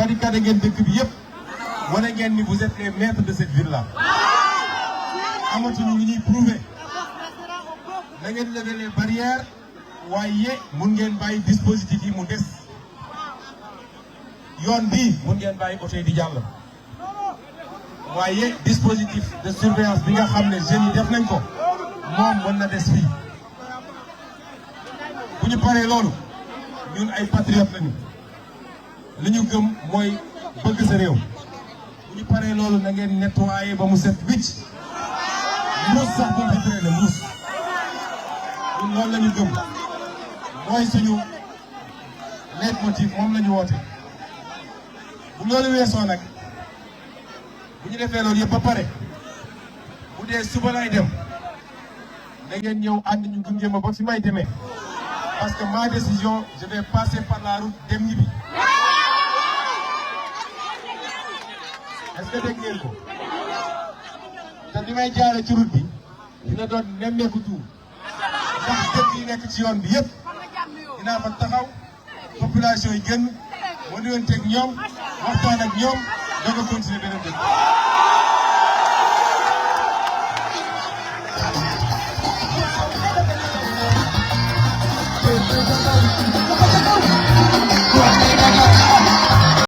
barricade ngeen dëkk bi yëpp wane ngeen ni vous êtes les maîtres de cette ville là amatuñu lu ñuy prouver na ngeen lever les barrières waaye mun ngeen bàyyi dispositif yi mu des yoon bi mun ngeen bàyyi oto yi di jàll waaye dispositif de surveillance bi nga xam ne jeunes yi def nañ ko moom mën na des fii bu ñu paree loolu ñun ay patriotes lañu li ñu gëm mooy bëgg sa réew bu ñu paree loolu na ngeen nettoyer ba mu set wicc muus sax bu mu fi traîner muus ñun loolu la ñu gëm mooy suñu leitmotiv moom la ñu woote bu loolu weesoo nag bu ñu defee loolu yëpp ba pare bu dee suba lay dem da ngeen ñëw ànd ñu gunge ma ba fi may demee parce que ma décision je vais passer par la route dem ñibbi est-ce que dégg ngeen ko te li may jaare ci route bi dina doon nemmeeku tuur ndax dëkk yi nekk ci yoon bi yëpp dinaa fa taxaw population yi génn ma nuyonteeg ñoom waxtaan ak ñoom doog a continuer beneen dëkk. Thank you.